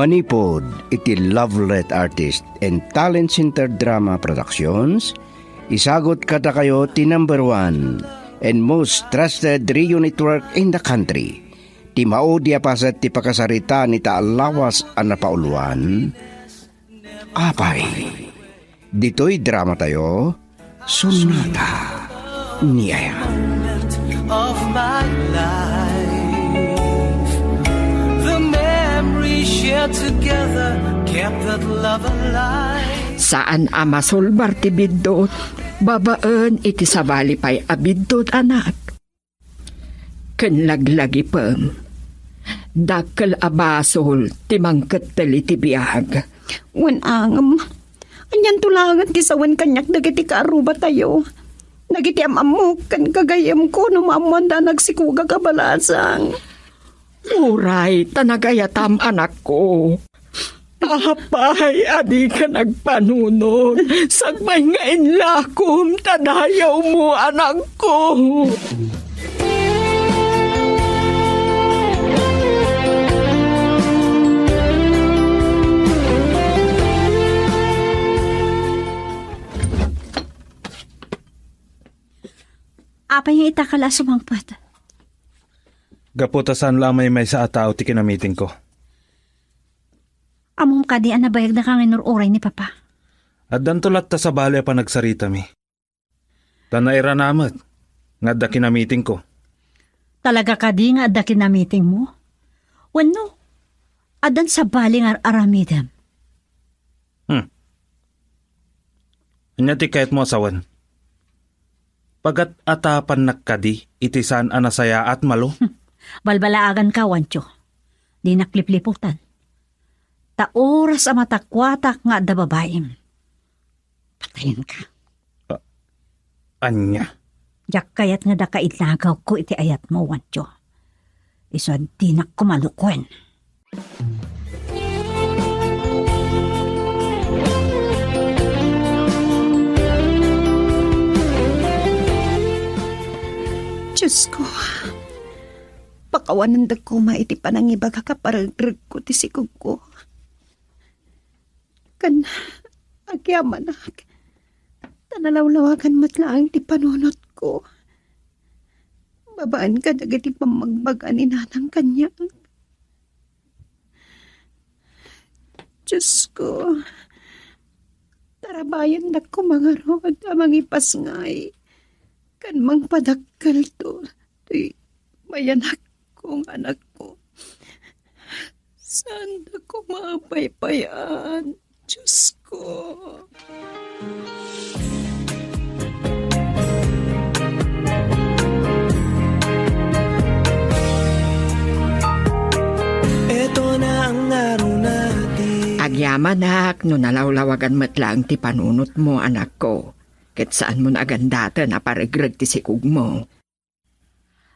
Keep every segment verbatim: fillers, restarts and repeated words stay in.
Manipud iti Lovelet Artist and Talent Center Drama Productions, isagut kadakayo ti number one and most trusted radio network in the country. Ti maudi a paset ti pakasarita ni ta lawas a napauluan, Apay. Ditoy drama tayo, Sonata ni Ayan. Of my life. The memory shared together kept that love alive. Saan a masulbar ti biddut, babaen iti sabali pay a biddut, anak. Ken laglagipem. Dakkel a basol ti mangkettel iti biag. Wen angem, anianto laengen ti sawen kaniak dagiti kaarrubatayo? Dagiti am-ammok ken gagayyemko no maammoanda a nagsikogak a balasang. Uray ta nagayatam, anakko. Apay a dika nagpanunot? Sakbay nga inlakom ta dayawmo, anakko. Apay nga ita ka la a sumangpet? Gapu ta saan la a maymaysa a tao ti kinamitingko. Ammom kadi a nabayagnaka nga inur-uray ni Papa? Addanto latta sabali a panagsaritami. Ta nairana met nga adda kinamitingko. Talaga kadi nga adda kinamitingmo? Wenno, addan sabali nga ar-aramidem? Hmm. Ania ti kayatmo a sawen? Pagat-atapannak kadi iti saan a nasayaat, Malu? Balbalaaganka, Juancho. Dinak lipliputan. Ta oras a matakuatak nga adda babaim, patayenka. A-, ania? Diak kayat nga daka ilagawko iti ayatmo, Juancho. Isu a dinak kumalukuen. Diosko, pakawanendek koma iti panangibagak a paragregko ti sikogko. Ken agyamanak, ta nalawlawagan met laeng ti panunotko. Babaen kadagiti pammagbaga ni Nanang kaniak. Diosko, tarabayendak koma ngarud a mangipasngay ken mangpadakkelto toy mayanakko nga anakko. Saandako mapaypayaan, Diosko. Agyamanak no nalawlawagan met laeng ti panunotmo, anakko, ket saanmo a gandaten a paregreg ti sikogmo.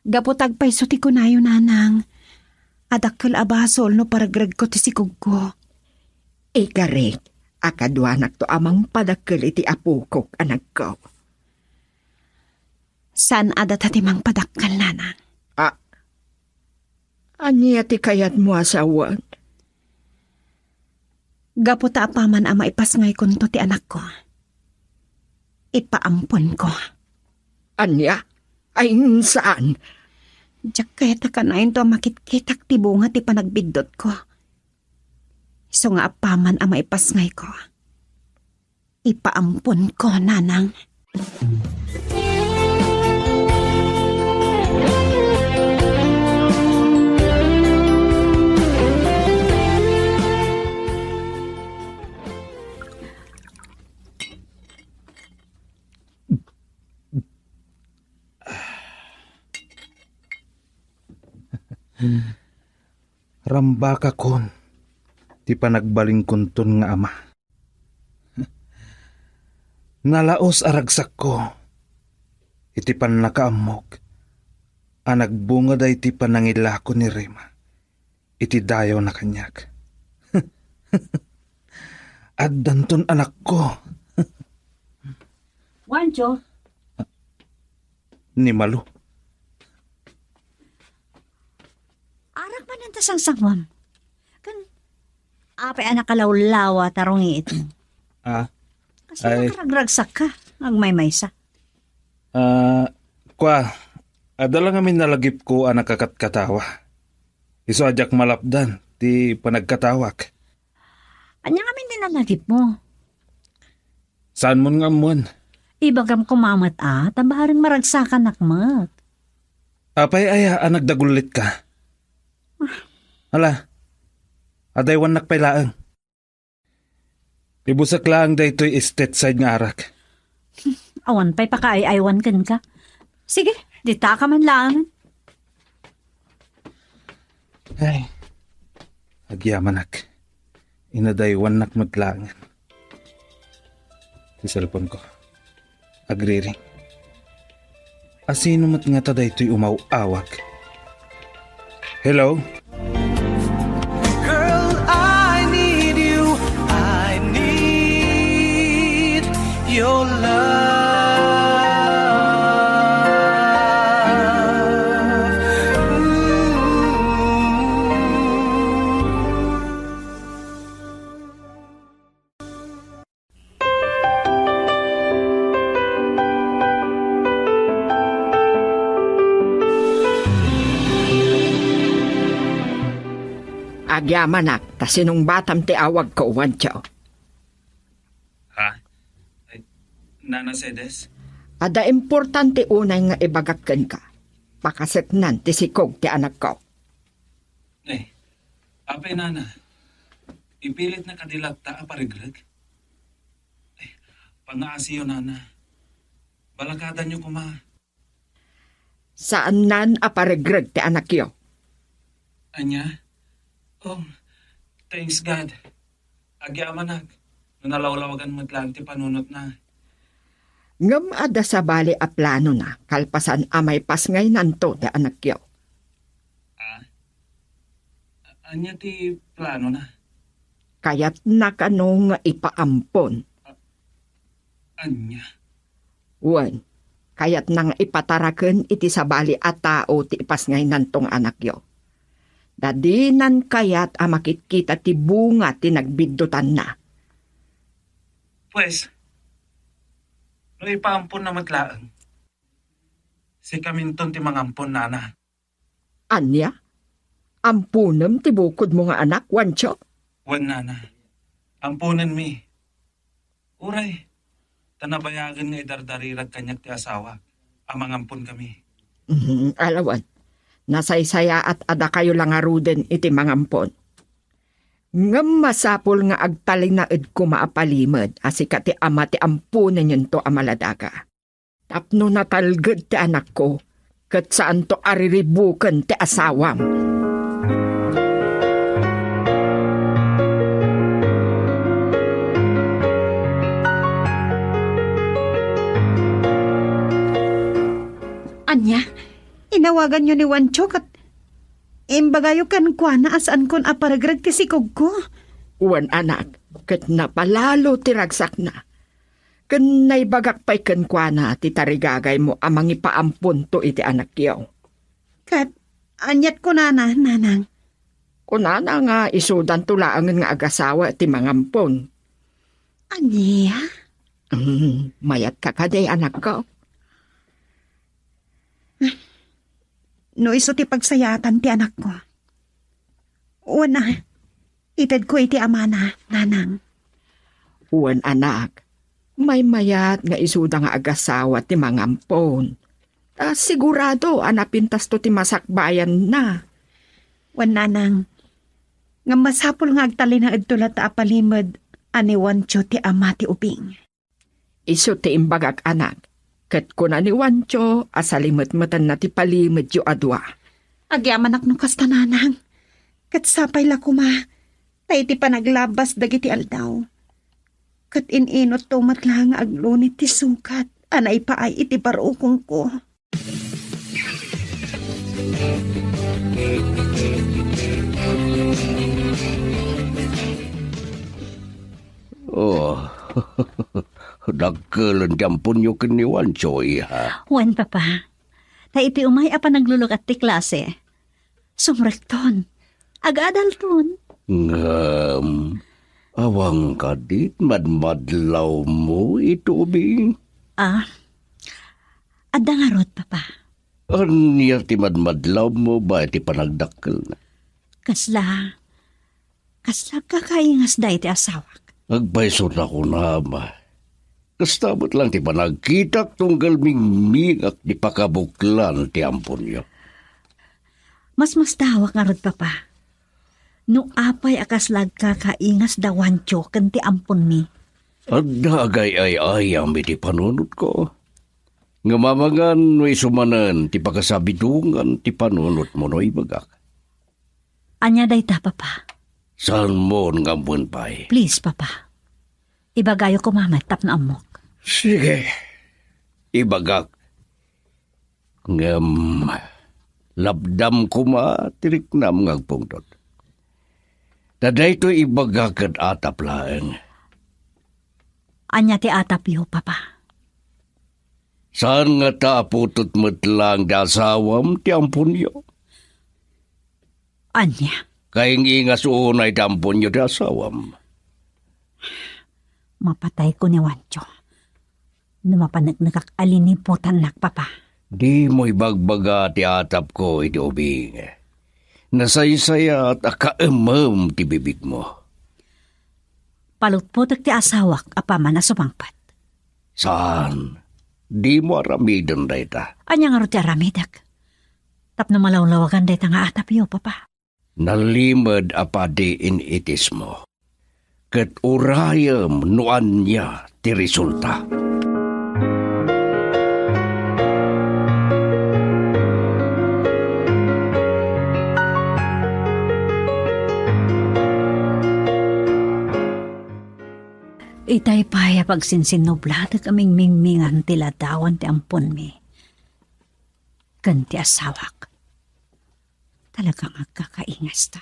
Gapu ta agpayso ti kunayo, Nanang, a dakkel a basol no paregregko ti sikogko. Ikarik a kaduanakto a mangpadakkel iti apokok, anakko. Saan a data ti mangpadakkel, Nanang. A-, ania ti kayatmo a sawen? Gapu ta apaman a maipasngaykonto ti anakko, ipaamponko. Ania? Ay, saan? Diak kayat a kanayonto a makitkitak ti bunga ti panagbiddutko. Isu nga apaman a maipasngayko, ipaamponko, Nanang. Rambakakon ti panagbalinkonton nga ama. Nalaus a ragsakko iti pannakaammok a nagbunga daytoy panangilako ni Rema iti dayawna kaniak. Addanton anakko. Juancho. Ni Malu. Arak manen ta sangsanguam. Ken, Apay a nakalawlawa ta rungiit mo? Ah? Kasi ay, nakaragragsakka, agmaymaysa. Ah, kua, adda la ngamin nalagipko a nakakatkatawa. Isu a diak malapdan ti panagkatawak. Ania ngamin ti nalagipmo? Saanmon nga ammoen? Ibagam koma met a, ta bareng maragsakanak met. Apay aya a nagdagullitka? Hala, adaywannak pay laeng. Ibusek laeng daytoy Stateside nga arak. Awan pay pakaay-aywan kenka. Sige, dita ka man laeng. Ay, agyamanak. Inadaywannak met laeng. Ti cellphone ko. Agriring. Asino met ngata daytoy umaw-awag? Hello? Girl, I need you. I need your love. Ooh. Agyamanak, ta sinungbatam ti awagko, Juancho. Ha? Ay, Nana Cedes? Adda importante unay nga ibagak kenka. Pakaseknan ti sikog ti anakko. Eh, apay, Nana, ipilit na kadi latta a paregreg? Eh, pangaasiyo, Nana. Balakadanyo koma. Saannan a paregreg ti anakyo. Ania? Oh, thanks God. Agyamanak, no nalawlawagan met laeng ti panunotna. Ngem adda sabali a planona kalpasan a maipasngaynanto ti anakyo. Ah? A-, ania ti planona? Kayatna kano nga ipaampon? A-, ania? Wen, kayatna nga ipataraken iti sabali a tao ti ipasngaynanto nga anakyo. Ta dinan kayat a makitkita ti bunga ti nagbiddutanna. Pues, no ipaamponna met laeng, sikaminton ti mangampon, Nana. Ania? Amponem ti bukodmo nga anak, Juancho? Wen, Nana. Amponenmi. Uray, ta nabayagen nga idardarirag kaniak ti asawak a mangamponkami. Mhm, ala wen. Nasaysayaat a dakayo la ngaruden iti mangampon. Ngem masapul nga agtalinaed koma a palimed a sika ti ama ti amponennyo a maladaga. Tapno natalged ti anakko, ket saanto a riribuken ti asawam. Ania? Inawaganyo ni Juancho ket imbagayo kenkuana a saankon a paregreg ti sikogko? Wen, anak, ket napalalo ti ragsakna. Ken naibagak pay kenkuana ti tarigagaymo a mangipaamponto iti anakyo. Ket aniat kunana, Nanang? Kunana nga isudanto laengen nga agasawa ti mangampon. Ania? Hmm, mayatka kadi, anakko? No isu ti pagsayaatan ti anakko. Wen a, itedko iti amana, Nanang. Wen, anak, maymayat nga isuda nga agasawa ti mangampon. Ta sigurado a napintasto ti masakbayanna. Wen, Nanang, ngem masapul nga agtalinaedto latta a palimed a ni Juancho ti ama ti ubing. Isu ti imbagak, anak, ket kuna ni Juancho a salimetmetenna ti palimedyo a dua. Agyamanak no kasta, Nanang. Ket sapay la koma, ta iti panaglabas dagiti aldaw, ket in-inutto met la nga aglunit ti sukat a naipaay iti barukongko. Oh, dakkelen ti amponyo ken ni Juancho, iha. Wen, Papa. Ta iti umay a panaglulukat ti klase, sumrekton, agadalton. Ngem, awan kadi ti madmadlawmo iti ubing? Ah, adda ngarud, Papa. Ania ti madmadlawmo babaen iti panagdakkelna? Kasla, kasla agkakaingas dayta asawak. Agpayso ta kunam. Kasta met laeng ti panagkitak tunggal mingmingak ti pakabuklan ti amponyo. Masmasdawak ngarud, Papa, no apay a kasla agkakaingas da Juancho ken ti amponmi. Adda agay-ay-ayam iti panunotko. Ngem amangan no isu manen ti pakasabidongan ti panunotmo no ibagak. Ania dayta, Papa? Saanmo nga ammoen pay? Please, Papa. Ibagayo koma met tapno ammok. Sige. Ibagak. Ngem, lapdam koma ti riknam nga agpungtot. Ta daytoy ibagak ket atap laeng. Ania ti atapyo, Papa? Saan ngata a putot met laeng ti asawam ti amponyo? Ania? Kaing-ingas unay ti amponyo ti asawam. Mapatayko ni Juancho no mapaneknekak a liniputannak, Papa. Dimo ibagbaga ti atapko iti ubing. Nasaysayat a kaemem ti bibigmo. Palutpotek ti asawak apaman a sumangpet. Saan? Dimo aramiden dayta. Ania ngarud ti aramidek tapno malawlawagan dayta nga atapyo, Papa? Nalimed a padi in-itismo. Ket urayem no ania ti resulta. Itay pay a pagsinsinnublatek a mingmingmingan ti ladawan ti amponmi ken ti asawak. Talagang agkakaingasta.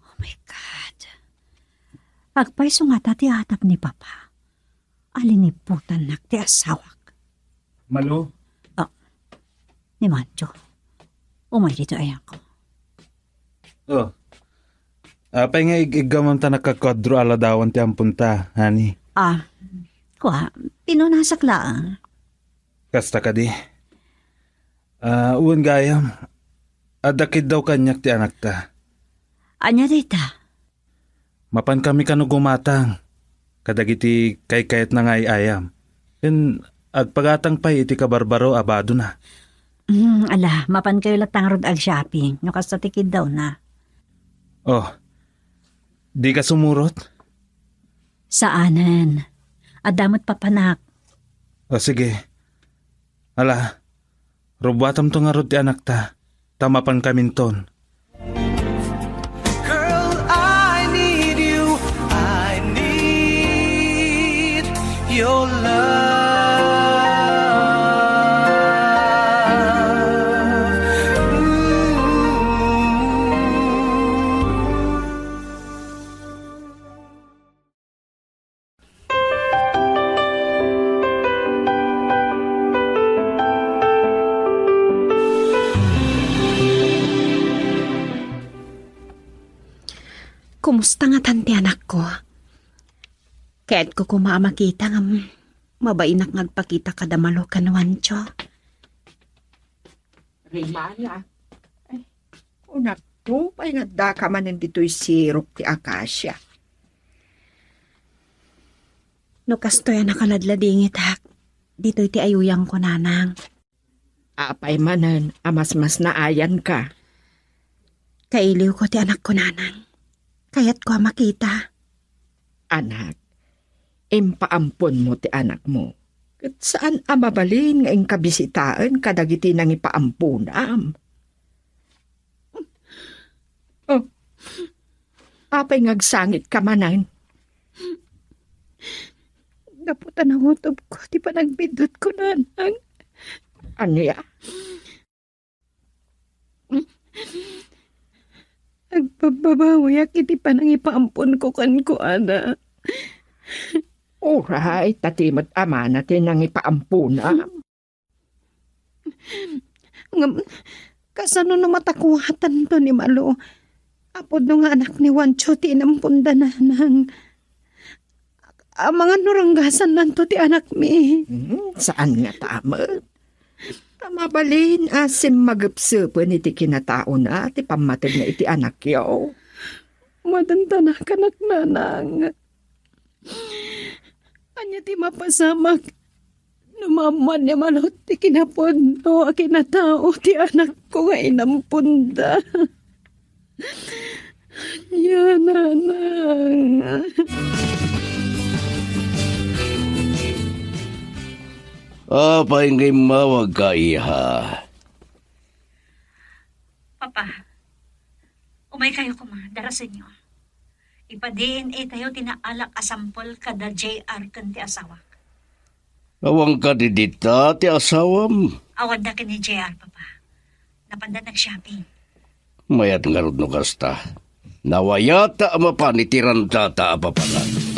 Oh my God. Agpayso ngata ti atap ni Papa a liniputannak ti asawak. Malo? Ah, ni Juancho. Umay ditoy, ayangko. Oh. Apay nga ig-iggamam ta nagkakuadro a ladawan ti amponta, honey? Ah, kua, pinunasak laeng. Kasta kadi? Ah, wen gayam, adda kiddaw kaniak ti anakta. Ania dayta? Mapankami kano gumatang kadagiti kaykayatna nga ay-ayam. Ken agpagatang pay iti kabarbaro a badona. Hmm, ala, mapankayo latta ngarud ag-shopping no kasta ti kiddawna. Oh, dika sumurot? Saanen. Adda met papanak. O, sige. Ala, rubuatamto ngarud ti anakta, ta mapankaminton. Girl, I need you. I need your love. Ooh. Kumusta ngatan ti anakko? Kayatko koma a makita ngem mabainak nga agpakita kada Malo ken Juancho. Rimana. Ay, kunakto pay nga addaka manen ditoy sirok ti akasia. No kastoy a nakaladladingitak, ditoy ti ayuyangko, nanang. Apay manen a masmasnaayanka? Kailiwko ti anakko, nanang. Kayatko a makita. Anak, impaamponmo ti anakmo. Ket saan a mabalin nga inkabisitaen kadagiti nangipaamponam. Oh. Apay nga agsangitka manen? Gapu ta nangutobko ti panagbiddutko, nanang. Ania? Agbababawiak iti panangipaamponko kenkuana. Uray, ta ti met amana ti nangipaampona. Ngem, kasano no matakuatanto ni Malo? Apudno nga anak ni Juancho ti inampunda, nanang. Amangan no ranggazannanto ti anakmi. Hmm, saan ngata met? Ta mabalin a simmagepsepen iti kinataona ti pammatedna iti anakyo. Madantanakanak, nanang. Ania ti mapasamak no maammoan ni Malot ti kinapudno a kinatao ti anakko nga inampunda? Ania, nanang? Apay nga immawagka, iha? Papa, umaykayo koma, darasenyo. Ipa-D N A tayo ti naalak a sampol kada J R ken ti asawak. Awan kadi dita ti asawam? Awan da ken ni J R, Papa. Napanda nag-shopping. Mayat ngarud no kasta. Nawayata a mapan iti randata a papanan.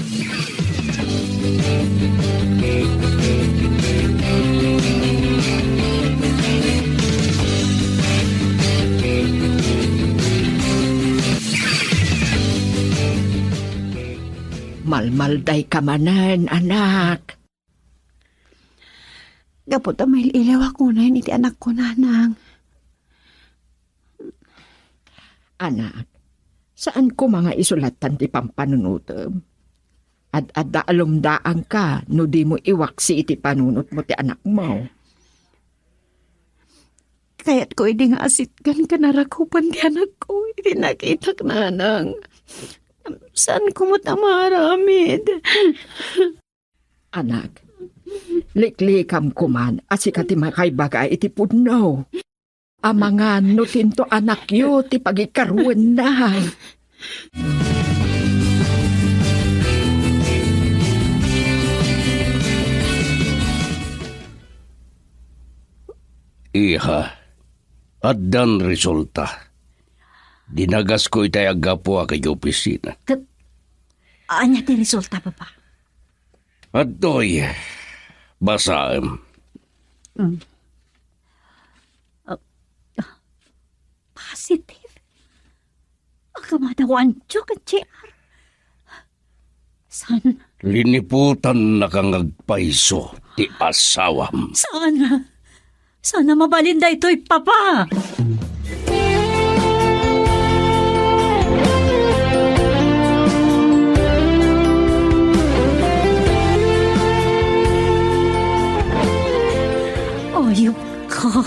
Malmaldayka manen, anak. Gapu ta mail-iliwak unay iti anakko, nanang. Anak, saan koma nga isu lattan ti pampanunotem. Ad-adda a lumdaanka no dimo iwaksi iti panunotmo ti anakmo. Kayatko idi nga asitgan ken arakupan ti anakko iti nakitak, nanang. Saan koma ta maaramid. Anak, liklikam koman a sika ti makaibaga iti pudno. Amangan no tinto anakyo ti pagikaruenna. Iha, addan resulta. Dinagasko itay aggapu a kay opisina. Ket ania ti resulta, Papa? Adtoy, basaem. Mm. Ah, ah, positive? Agkamadawanto ket J R. Saan? Liniputannaka nga agpayso ti asawam. Saan? Saan a mabalin daytoy, Papa? Ayupka,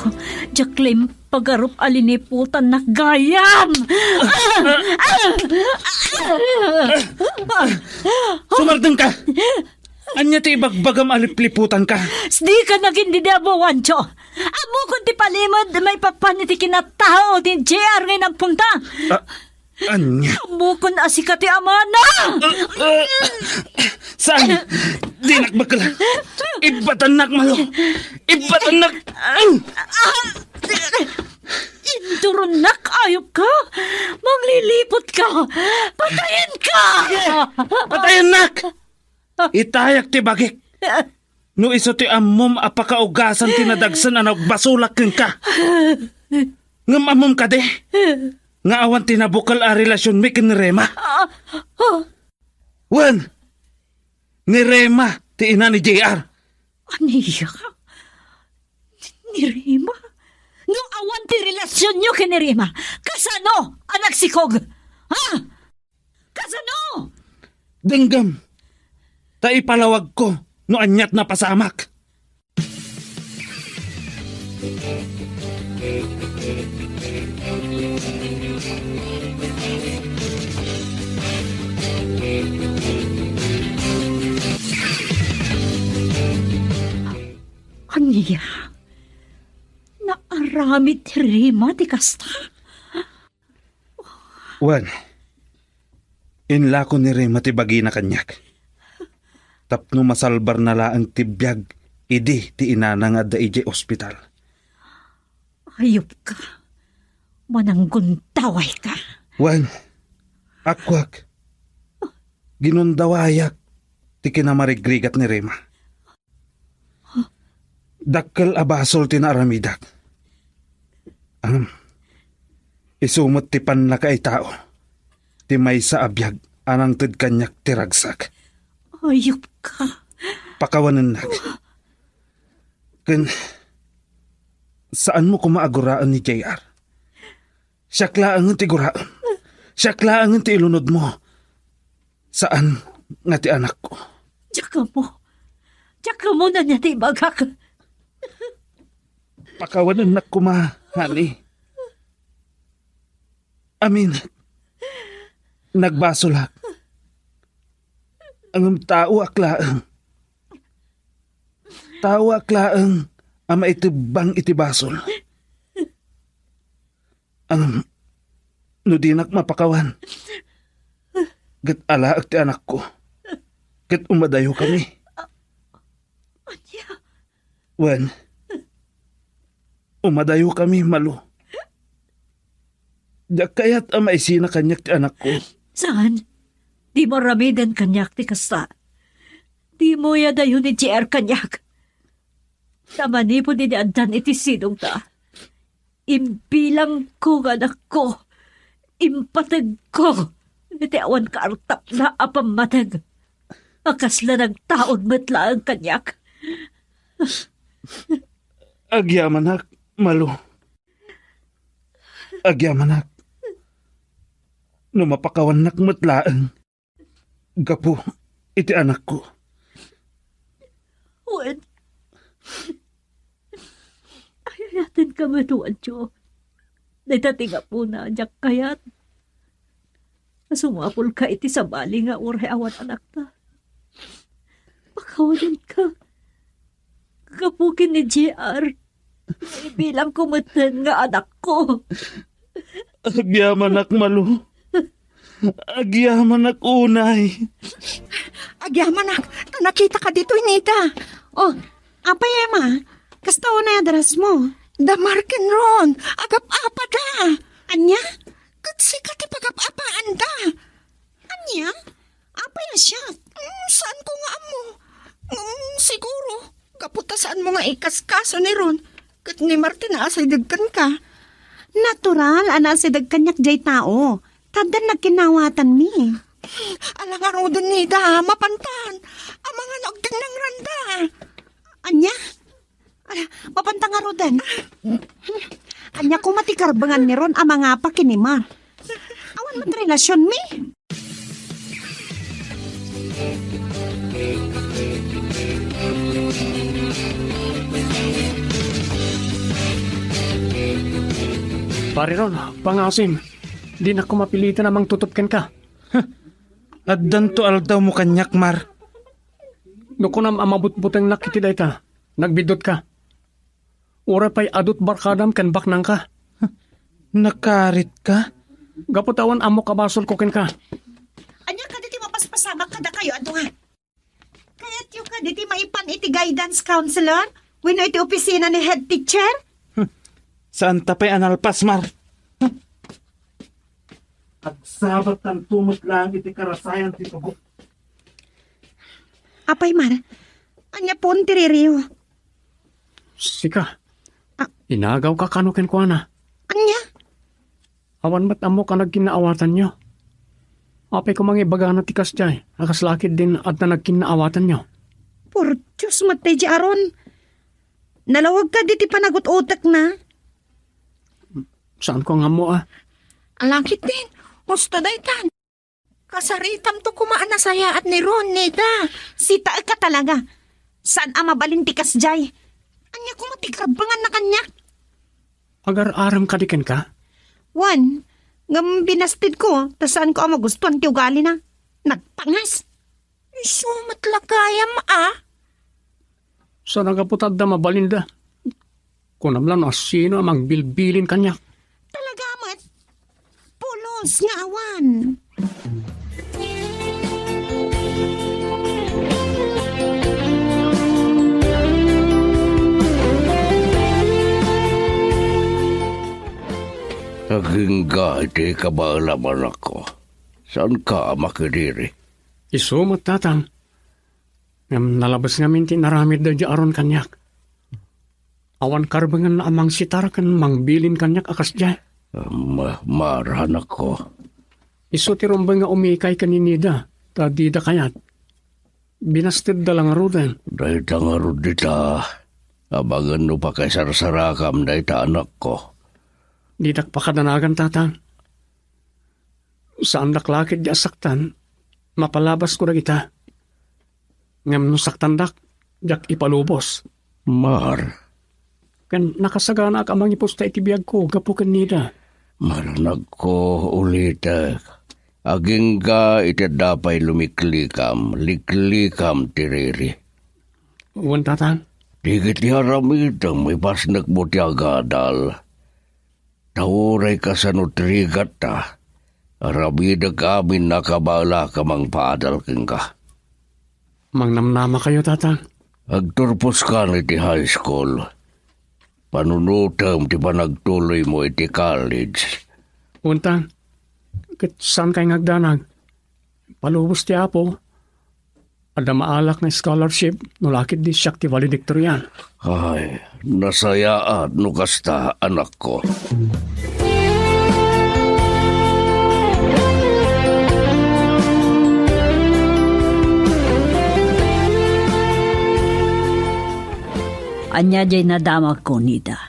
Jacqueline, pagarup a liniputannak gayam! Sumardengka! Ania ti ibagbagam a lipliputanka? Dika nagindidi, Apo Juancho. Ammokon ti palimed maipapan iti kinatao ti J R nga inamponta. Ah, ania? Ammokon a sika ti amana. Ah, ah, saan? Dinak bakla. Ibbatannak, Malo. Ibbatannak. Induronnak, ayupka. Mangliliputka. Patayenka. Patayennak. Itayak ti bagik. No isu ti ammom a pakaugasan ti nadagsen a nagbasolak kenka. Ngem ammom kadi nga awan ti nabukel a relasionmi ken ni Rema? Ah, ah. Wen, ni Rema ti ina ni J R. Ania? Ni Rema? No awan ti relasionyo ken ni Rema, kasano a nagsikog? Ha? Kasano? Denggem, ta ipalawagko no aniat napasamak. Ania? Naaramid ti Rema ti kasta? Wen, inlako ni Rema ti bagina kaniak. Tapno masalbarna laeng ti biag idi ti inana nga adda idiay ospital. Ayupka. Mananggundawayka. Wen, akuak. Ginundawayak ti kinamarigrigat ni Rema. Dakkel a basol ti naaramidak. Am, isu met ti pannakaitao ti maysa a biag a nangted kaniak ti ragsak. Ayupka. Pakawanennak. Ken saanmo koma a guraen ni J R. Siak laengen ti guraem. Siak laengen ti ilunodmo. Saan nga ti anakko. Diak ammo. Diak ammo no ania ti ibagak. Pakawanennak koma, honey. Amin. Nagbasolak. Ngem taoak laeng. Taoak laeng a maitebbang iti basol. Ngem no dinak mapakawan, ket alaek ti anakko, ket umadayokami. Ania? Wen, umadayokami, Malu. Diak kayat a maisina kaniak ti anakko. Saan? Dimo aramiden kaniak ti kasta. Dimo iyadayo ni J R kaniak. Ta manipud idi addan iti sidongta, imbilangko nga anakko, impategko iti awan kaartapna a pammateg a kasla nagtaud met laeng kaniak. Agyamanak, Malu. Agyamanak. No mapakawannak met laeng gapu iti anakko. Wen, ayayatenka met, Juancho. Dayta ti gapuna a diak kayat a sumapulka iti sabali nga uray awan anakta. Pakawanenka gapu ken ni J R. Ibilangko metten nga anakko. Agyamanak, Malu. Agyamanak unay. Agyamanak, ta nakitaka ditoy, Nita. Oh, apay, Emma? Kasta unay a dressmo? Da Mark ken Ron, agap-apada. Ania? Ket sika ti pagap-apaanda. Ania? Apay a siak? Mm, saanko nga ammo. Mm, siguro, gapu ta saanmo nga ikaskaso ni Ron ket ni Martin a asideg kenka. Natural a naasideg kaniak jay tao. Ta addan nagkinnawatanmi. Ala ngaruden, Nita, mapantan. Amangan no agtengnangranda. Ania? Ala, mapanta ngaruden. Ania koma ti karbengan ni Ron a mangapa ken ni Mar? Awan met relasionmi. Pare Ron, pangasim. Dinak koma piliten a mangtutop kenka. Huh. Addanto aldawmo kaniak, Mar. No kunam a mabutbutengnak iti dayta, nagbiddutka. Uray pay adut barkadam ken baknangka. Nakaritka? Gapu ta awan ammok a basolko kenka. Ania kadi ti mapaspasamak kadakayo a dua? Kayatyo kadi ti maipan iti guidance counselor wenno iti opisina ni head teacher? Saanta pay a nalpas, Mar. Agsabattanto met laeng iti karasayan ti tugot. Apay, Mar? Ania pon ti ririyo? Sika. Ah. Inagawka kano kenkuana. Ania? Awan met ammok a nagkinnaawatanyo. Apay koma nga ibagana ti kasdiay a kasla ketdin adda nagkinnaawatanyo? Por Dios, met daydiay a Ron. Nalawag kadi ti panagut-utekna? Saanko nga ammo a. Ala ketdin, husto daytan. Kasaritamto koma a nasayaat ni Ron, Nita. Sitaek ka talaga. Saan a mabalin ti kasdiay. Ania koma ti karbenganna kaniak? Agar-arem kadi kenka? Wen, ngem binastidko ta saanko a magustuan ti ugalina. Nagpangas. Isu met la gayam a. Saan a gapu ta adda mabalinda? Kunam la no asino a mangbilbilin kaniak. Talaga met. Pulos nga awan. Agingga iti kabaelam, anakko. Saanka a makidiri? Isu met, tatang. Ngem nalabes ngamin ti inaramid daydiay a Ron kaniak. Awan karbenganna a mangsitar ken mangbilin kaniak a kasdiay. Ma-, Mar, anakko. Isu ti rumbeng nga umikay ken ni Nida, ta dida kayat. Binastedda la ngaruden. Dayta ngarud dita. Amangan no pakaisarsarakaam dayta, anakko. Didak pakadanagan, Tatang. Saandak la ketdi a saktan. Mapalabasko dagita. Ngem no saktandak, diak ipalubos. Mar. Ken nakasaganaak a mangipusta iti biagko gapu ken Nida. Maranagko, ulitek. Agingga iti adda pay lumiklikam, liklikam ti riri. Wen, Tatang. Dagiti aramidem, ipasnekmo ti agadal. Ta uray kasano ti rigatta, aramidek amin a kabaelak a mangpaadal kenka. Mangnamnamakayo, Tatang. Agturposkan iti high school. Panunotem ti panagtuloymo iti college. Wen, Tang, ket saankay nga agdanag. Palubos ti Apo, adda maalak nga scholarship no la ketdi siak ti valedictorian. Ay, nasayaat no kasta, anakko. Ania diay nadamagko, Nida?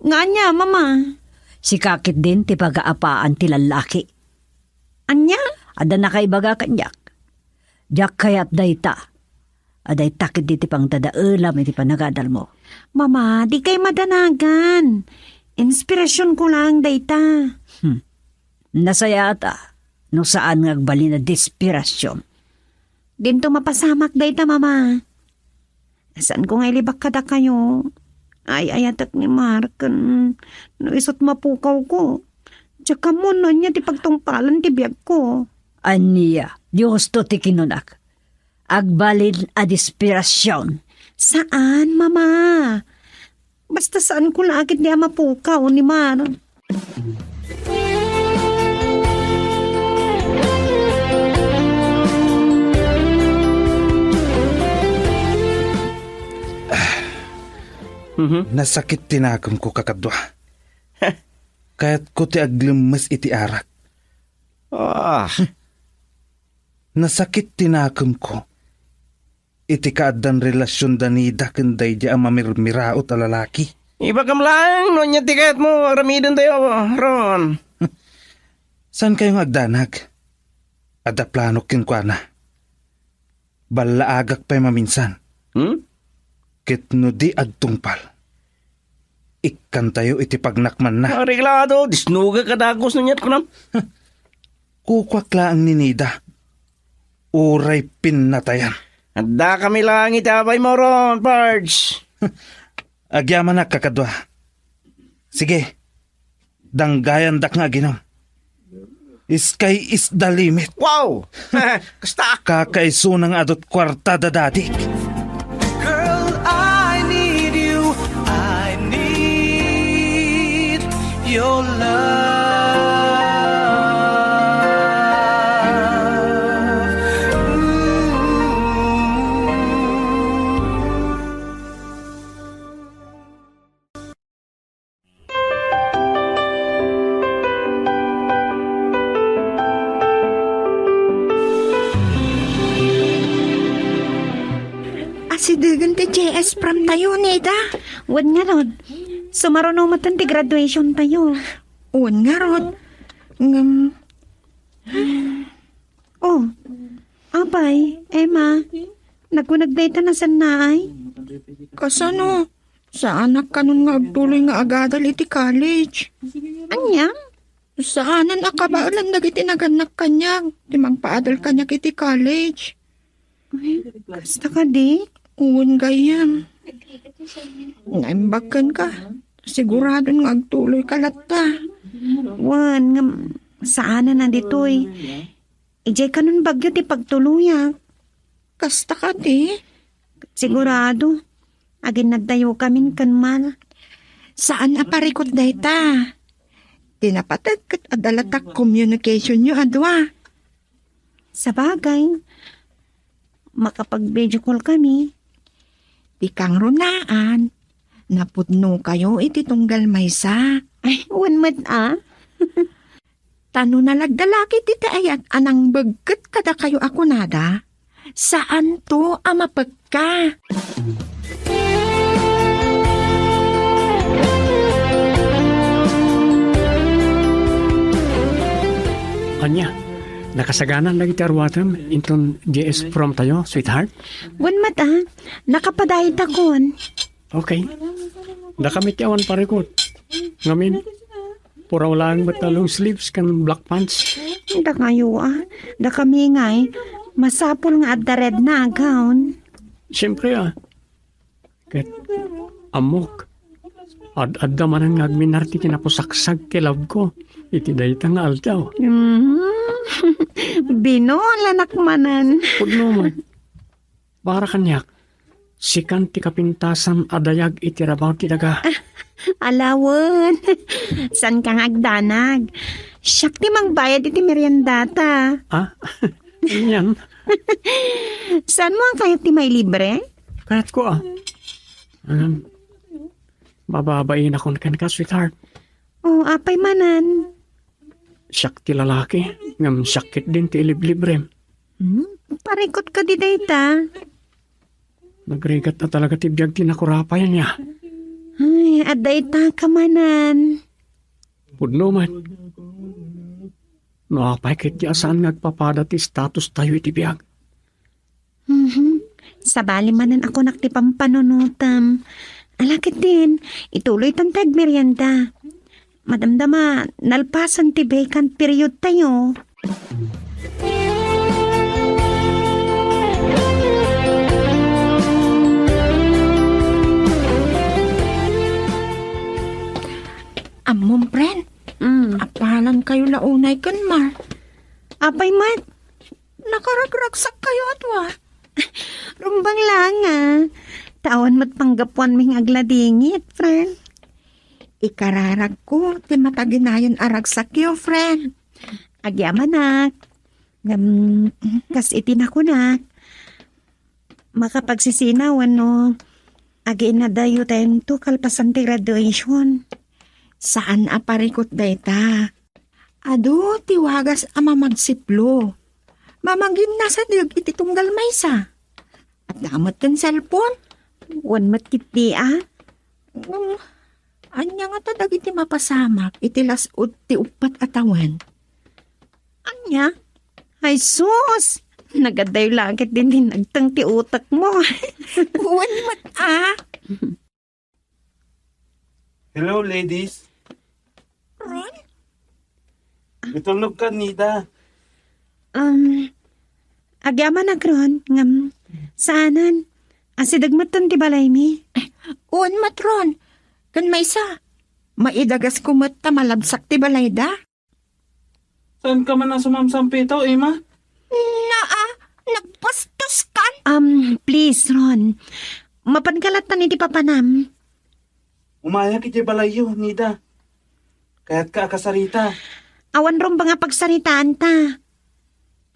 Nga ania, Mama? Sika ketdin ti pagaapaan ti lallaki. Ania? Adda nakaibaga kaniak. Diak kayat dayta. A dayta ketdi ti pangdadaelam iti panagadalmo. Mama, dikay madanagan. Inspirasionko laeng dayta. Hmm. Nasayaat a, no saan nga agbalin a dispirasion. Dinto mapasamak dayta, Mama. Saanko nga ilibak kadakayo. Ay-ayatek ni Mark, ken no isut' mapukawko, diak ammon no ania ti pagtungpalen ti biagko. Ania, Dios to ti kinunak. Agbalin a dispirasion. Saan, Mama? Basta saanko la ketdi a mapukaw ni Mar. Mhm. Nasakit ti nakemko, kakadua. Kayatko ti aglemmes iti arak. Ah. Nasakit ti nakemko iti kaaddan relasion da Nida ken daydi a mamirmiraot a lalaki. Ibagam laeng no ania ti kayatmo aramiden tayo, Ron. Saankayo nga agdanag? Adda planok kenkuana. Ballaagak pay maminsan. Hmm? Ket no di agtungpal, ikkantayo iti pagnakmanna. Areglado, disnogak a dagus no ania ti kunam. Kukuak laeng ni Nida. Uray pinnatayan. Adda kami laeng iti abaymo ron, Pards. Agyamanak, kakadua. Sige, danggayandak nga aginom. Sky is the limit. Wow! Kasta! Kakaisuna nga adut kuarta da dadik. Girl, I need you. I need your love. Ooh. Asidegen ti J S prom tayo, Nida. Wen ngarud, sumaruno metten ti graduation tayo. Wen ngarud, ngem, oh, apay, Emma, nagkunag dayta nasannaay? Kasano? Saanak kanon nga agtuloy nga agadal iti college. Ania? Saanen a kabaelan dagiti nagannak kaniak ti mangpaadal kaniak iti college. Ay, kasta kadi? Wen, gayyem. Naimbag kenka. Siguradon nga agtuloyka latta. Wen, ngem saanen a ditoy. Idiay kanon bagyo ti pagtuloyak. Kasta kadi? Sigurado. Aginnadtayokamin ken Mar. Saan a parikut dayta. Ti napateg ket adda latta communicationyo a dua. Sabagay, makapag-video call kami. Ti kangrunaan, napudnokayo iti tunggal maysa. Ay, wen met a. Ta no nalagda la ketdi ti ayat a nangbegget kadakayo a kunada, saanto a mapekka. Ania, nakasagana dagiti aruatem inton J S prom tayo, sweetheart? Wen met a, nakapadaytakon. Okay. Dakami ti awan parikut. Ngamin, puraw laeng met a long sleeves ken black pants. Dakayo a, dakami ngay, masapul nga adda red na a gown. Siyempre a. Ket ammok, ad-adda manen nga agminar ti kinapusaksag ti love ko iti dayta nga aldaw. Mm. Binolanak manen. Pudno met. Para kaniak, sikan ti kapintasan a dayag iti rabaw ti daga. Alawen. Saan ka nga agdanag? Siak ti mangbayad iti meriendata. Ah? Yan. Saan mo ang kayat ti mailibre? Kayat ko, ah. Ayan. Mababainakon kenka, sweetheart. Oh, apay manen? Siak ti lalaki, ngem siak ketdin ti iliblibrem. Hmm? Parikut kadi dayta? Nagrigat a talaga ti biag ti nakurapay, ania. Ay, adda ita ka manen. Pudno met. No apay ketdi a saan nga agpapada ti status tayo iti biag. Mhm. Sabali manen a kunak ti pampanunotem. Ala ketdin, ituloytan ti agmerienda. Madamdama, nalpasen ti vacant period tayo. Ammom, friend? Mm. Apalan kayo la unay ken Mar. Apay met? Nakaragragsak kayo, adua. Rumbeng laeng a. Ta awan met panggapuanmi nga agladingit, friend. Ikararagko ti mataginayon a ragsakyo, friend. Agyamanak. Ngem, kas iti nakunak, makapagsisina wenno agiinnadayonto kalpasan ti graduation. Saan a parikut dayta. Adu ti wagas a mamagsiplo. Mamaginnasadeg iti tunggal maysa. Adda met ti cellphone. Wen met ketdi a. Ngem, ania ngata dagiti mapasamak iti las-ud ti uppat a tawen? Ania? Ay sus! Nagadayo la ketdin ti nagteng ti utekmo. Wen met a. Hello, ladies. Ron? Itulog ka, Nida. Um, agyamanak, Ron, ngem saanen. Asideg metten ti balaymi. Wen met, Ron. Ken maysa, maidagasko met ta malabsak ti balayda. Saan ka man a sumamsampitaw, Emma? Naa, nagbastos kan? Um, please, Ron. Mapanka lattan iti papanam. Umayak iti balayyo, Nida. Kayatka a kasarita. Awan rumbeng a pagsaritaanta.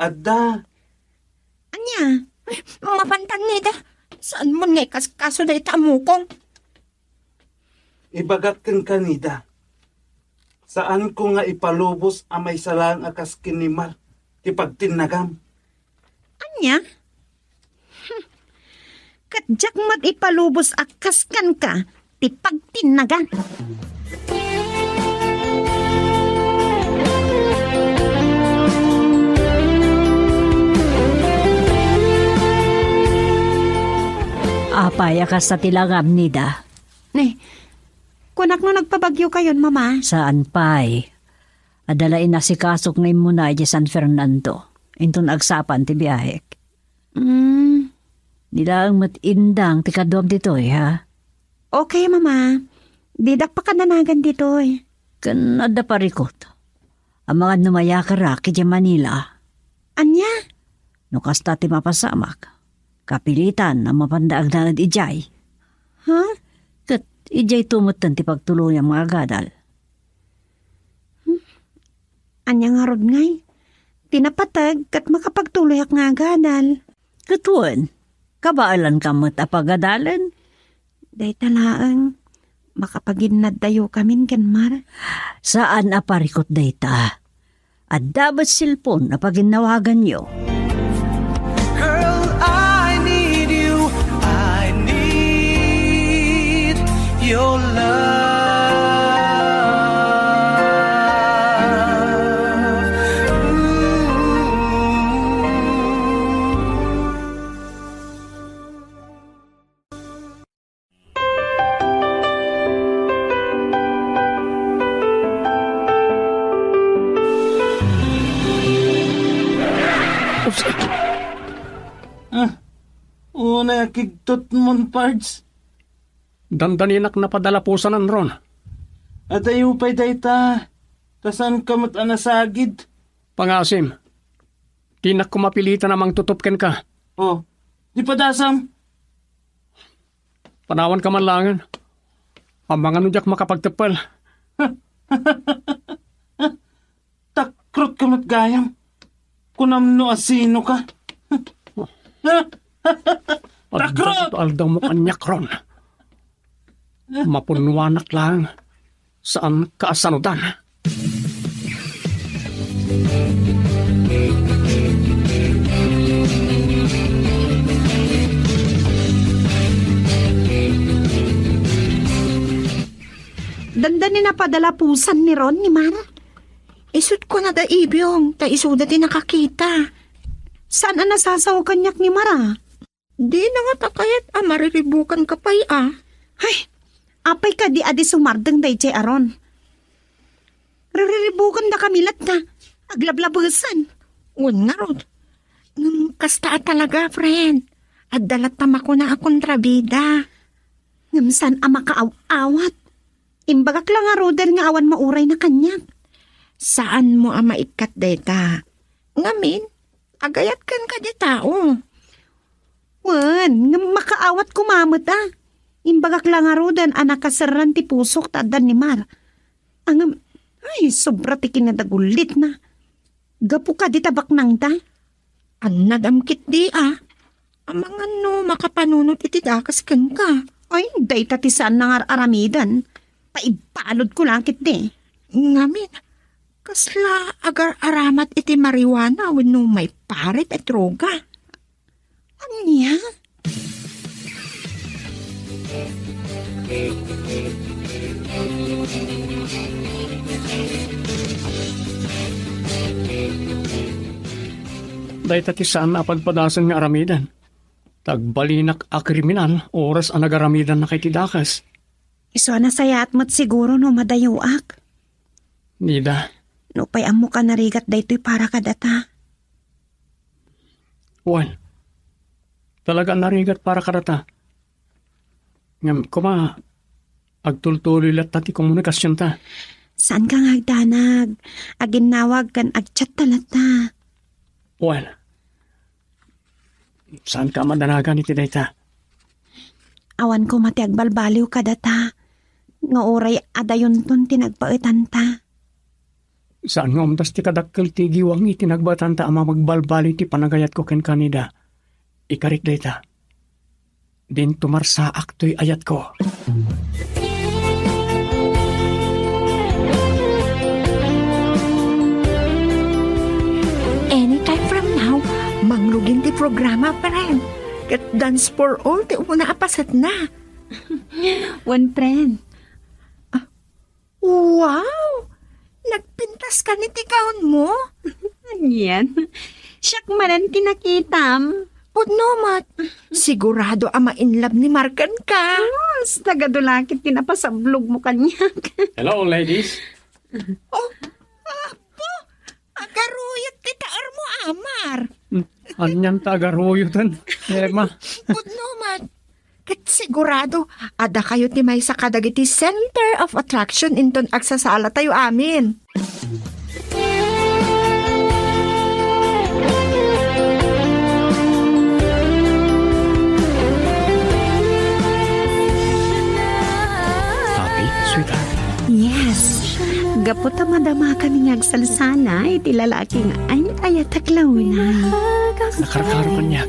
Adda. Ania? Mapantan, Nida. Saan mon nga ikaskaso dayta a mukong? Ibagak kenka, Nida. Saanko nga ipalubos a maysa laeng a kas ken ni Mar ti pagtinnagam. Ania? Hmm. Ket diak met ipalubos a kas kenka ti pagtinnagam. Apay a kasta ti langam, Nida? Ni, kunak no nagpabagyo kayon, Mama. Saan pay. Adda la inasikasok nga immuna idiay San Fernando, inton agsapa ti biahek. Mm. Ni laeng met indang ti kaduam ditoy, ha? Okay, Mama. Didak pakadanagan ditoy. Ken adda parikut. Amangan no mayakarak idiay Manila. Ania? No kasta ti mapasamak, kapilitan a mapanda agnaed idiay. Ha? Ket idiayto metten ti pagtuloyam nga agadal. Hmm? Ania ngarud ngay? Ti napateg ket makapagtuloyak nga agadal. Ket wen, kabaelanka met a pagadalen? Dayta laeng, makapaginnaddayokamin ken Mar. Saan a parikut dayta. Adda met cellphone a paginnawaganyo. Girl, I need you. I need your love. Ooh. Ups. Ah, unay a kigtot mon, Pards. Dandaninak napadalapusanan, Ron. Adayo pay dayta, ta saanka met a nasagid. Pangasim, dinak koma pilitan a mangtutup kenka. Oh, di padasam. Panawanka man laengen. Amangan no diak makapagteppel. Takrotka met gayam. Kunam no asinoka. Takrotka! Adda aldaw mo kaniak, Ron. Mapunnoanak laeng. Saanka a sanudan. Dandani napadalapusan ni Ron ni Mar. Isut' kunada ibiong, ta isuda ti nakakita. Saan a nasasaw kaniak ni Mar a? Dina ngata kayat a mariribukanka pay a. Ay, apay kadi a di sumardeng daydiay a Ron? Ririribukandakami latta. Aglablabesan. Wen ngarud. Ngem kasta a talaga, friend. Adda latta makuna a kontrabida. Ngem saan a makaaw-awat. Imbagak la ngaruden nga awan maurayna kaniak. Saanmo a maikkat dayta. Ngamin, agayat kenka ti tao. Wen, ngem makaawat koma met a. Imbagak la ngaruden a nakaserran ti pusok ta addan ni Mar. Ngem, ay, sobra ti kinadagullitna. Gapu kadi ta baknangta? Annadam ketdi a. Amangan no makapanunot iti dakes kenka. Ay, dayta ti saan nga ar-aramiden. Paibaludko la ketdi. Ngamin, kasla agar-aramat iti marijuana wenno maiparit a droga? Ania? Dayta ti saan a padpadasen nga aramiden. Ta agbalinak a kriminal, oras a nagaramidannak iti dakes. Isu a nasayaat met siguro no madayoak. Nida. Nupay ammoka narigat daytoy para kadata. Wen, talaga a narigat para kadata. Ngem koma, agtultuloy latta ti komunikasionta. Saanka nga agdanag, aginnawag ken agchatta latta. Wen, saanka a madanagan iti dayta? Awan koma ti agbalbaliw kadata, nga uray adayonton ti nagbaetanta. Saan nga umdas ti kadakkel ti giwang iti nagbaetanta a mamagbalbaliw ti panagayatko kenka, Nida. Ikarik dayta. Dinto marsaak toy ayatko. Anytime from now, mangrugin ti programa, friend. Ket Dance for All ti umuna a pasetna. Wen, friend. Ah, wow! Nagpintas ka ni ti gown mo? Anian? Siak manen ti nakitam. Pudno met. Sigurado a ma-in love ni Mar kenka. Yes, nagadulakit ti napasablog mo kaniak. Hello, ladies. Oh, apo! Agaruyot ti taer mo, Amar. Hmm, anian ta agaruyoten, Emma? Pudno met. Ket sigurado, adda kayo ti maysa kadagiti center of attraction inton agsasalatayo amin. Happy, sweetheart? Yes. Gapu ta madamakami nga agsalsala iti lalaki nga ay-ayatak la unay. Nakarkaro kaniak.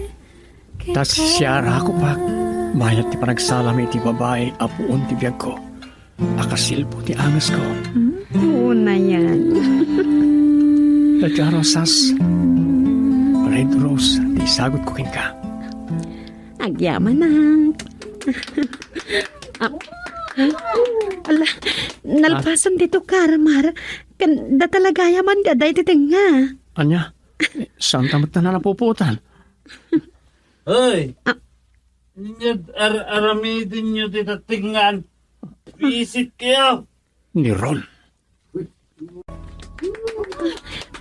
Ta siarakopak, mayat ti panagsalami iti babai a puon ti biagko, a kasilpo ti angesko. Hmm? Unayan. Adda Rosas, Red Rose, ti isagutko kenka. Agyamanak. Ah, ala, nalpasen ti tukar, Mar. Ken data la gayamen ti adda iti tengnga. Ania? Saanta met a napupuotan? Hoy! Ah. Inyat ar-, aramidenyo ti tattengngan. Bisit kayo! Ni Ron.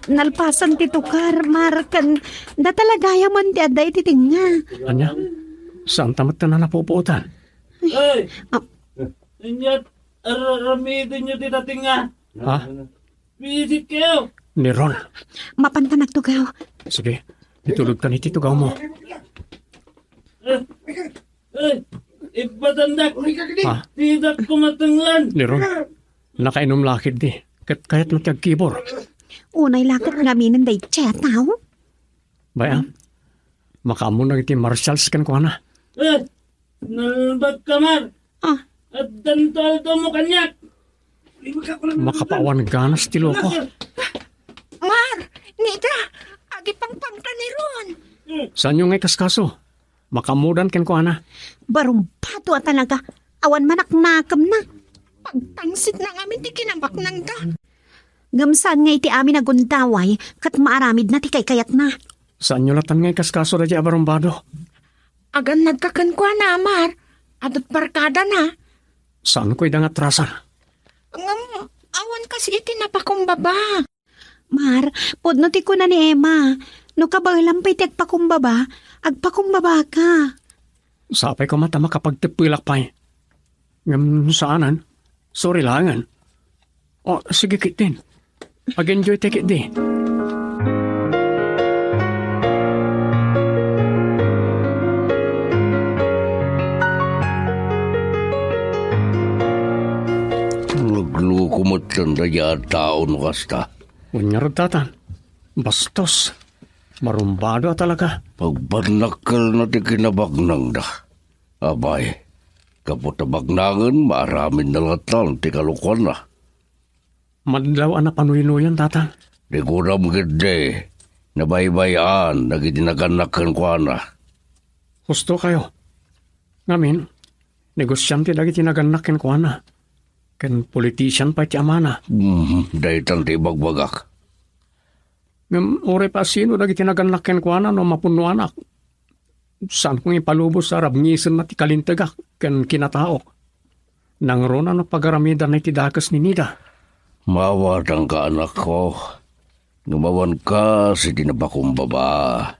Nalpasen ti tukar, Mar, ken data la gayamen ti adda iti tengnga. Ania? Saanta met a napupuotan? Hoy! Ah. Inyat ar-, aramidenyo ti tattengnga. Ha? Bisit kayo! Ni Ron. Mapanta nagtugaw. Sige, itulodkan iti tugawmo. Eh, eh, ibatandak. Ha? Didak kumatenglan. Ni Ron, nakainum la ketdi. Ket kayatmo ti agkibor. Unay la ket ngaminen daytoy a tao. Bay-am, makaammo dagiti marshals kenkuana. Eh, nalbag ka, Mar. Ah. Addanto aldaw mo kaniak. Makapaawan ganas ti loko. Mar, Nida, agipangpangta ni Ron. Saanyo nga ikaskaso? Makaammodan kenkuana. Barumbado a talaga. Awan manaknakemna. Pagtangsitna ngamin ti kinabaknangda. Ngem saan nga iti amin a gundaway ket maaramidna ti kaykayatna. Saanyo latta nga ikaskaso daydiay a barumbado? Agannadka kenkuana, Mar. Adut barkadana. Saanko ida nga atrasan. Ngem, awan kas iti napakumbaba. Mar, pudno ti kuna ni Emma. No kabaelam pay ti agpakumbaba, agpakumbabaka. Sapay koma ta makapagteppelak pay. Ngem saanen. Sorry laengen. O, sige ketdin. Ag-enjoy tayo ketdi. Nagloko met laeng daydiay a tao no kasta. Wen ngarud, Tata. Bastos. Barumbado a talaga. Pagbannakkelna ti kinabaknangda. Apay, gapu ta baknangen, maaramidna latta ti kalokuanna. Madlaw a napanuynuyan, Tata. Di kunam ketdi, nabaybay-an dagiti nagannak kenkuana. Husto kayo. Ngamin, negosiante dagiti nagannak kenkuana. Ken politician pay ti amana. Hmm, daytan ti ibagbagak. Ngem uray pay a sino dagiti nagannak kenkuana no mapunnoanak. Saanko nga ipalubos a rabngisenna ti kalintegak ken kinataok. Nangruna no pagaramidanna iti dakes ni Nida. Maawatanka, anakko. Ngem awan kas iti napakumbaba.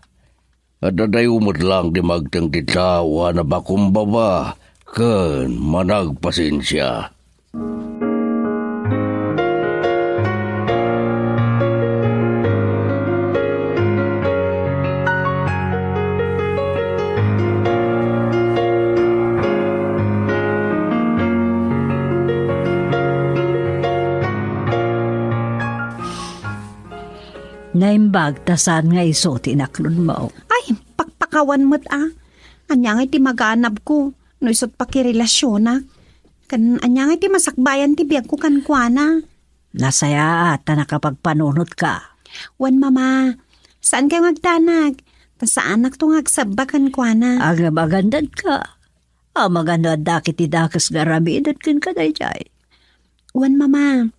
Adda dayo met laeng ti magteng ti tao a napakumbaba ken managpasensia. Naimbag ta saan nga isu ti inaklodmo. Ay, pakpakawan met a. Ania ngay ti maganabko no isut' pakirelasionak? Ken ania ngay ti masakbayan ti biagko kenkuana? Nasayaat ta nakapagpanunotka. Wen, Mama, saankayo nga agdanag, ta saanakto nga agsabba kenkuana. Agabagandadka. Amangan no adda ket ti dakes nga aramiden kenka daydiay. Wen, Mama,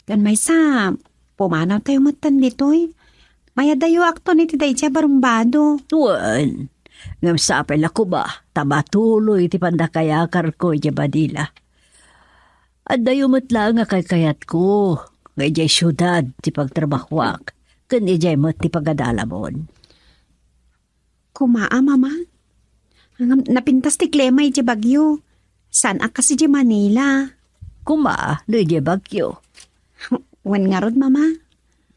ken maysa, pumanawtayo metten ditoy. Mayadayoakton iti daydiay a barumbado. Wen, ngem sapay la koma ta matuloy ti pandakayakarko idiay Manila. Addayo met laeng a kaykayatko nga idiay siudad ti pagtrabahoak, ken idiay met ti pagadalamon. Koma a, Mama. Ngem napintas ti klima idiay Baguio. Saan a kas idiay Manila. Koma no idiay Baguio. Wen ngarud, Mama.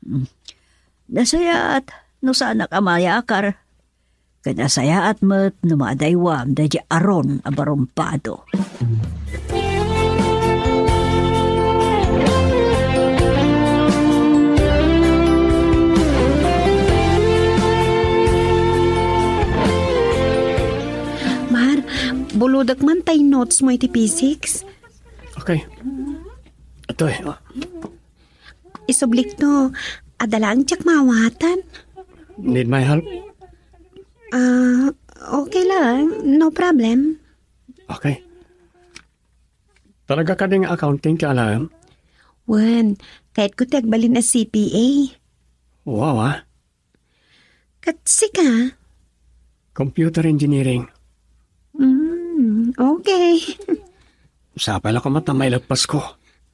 Mm. Nasayaat no saanak a mayakar. Ket nasayaat met no madaywam daydiay Aaron a barumbado. Mar, bulodek man tay notes mo iti physics. Okay. Atoy. Isublikto. Adda laeng diak maawatan. Need my help? Ah, okay lang. No problem. Okay. Talaga kadi nga accounting ti alaem? Wen, kayatko ti agbalin a C P A. Wow, ah. Ket sika? Computer engineering. Mm, okay. Sapay la koma ta maileppasko.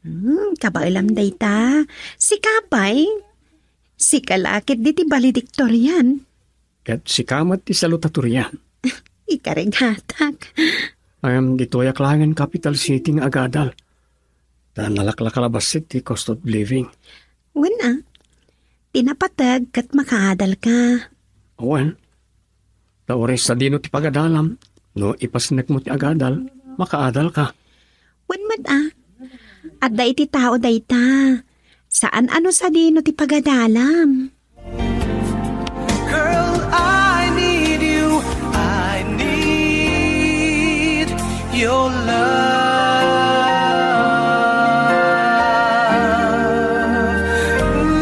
Hmm, kabaelam dayta. Sika pay? Sika la ket ditoy valedictorian. Ket sika met ti salutatorian. Ikarigatak. Ngem ditoyak laengen capital city nga agadal. Ta nalaklaka la bassit ti cost of living. Wen a, ti napateg ket makaadalka. Wen, ta uray sadino ti pagadalam, no ipasnekmo ti agadal, makaadalka. Wen met a, adda iti tao dayta. Saan a no sadino ti pagadalam. Girl, I need you. I need your love. Ooh.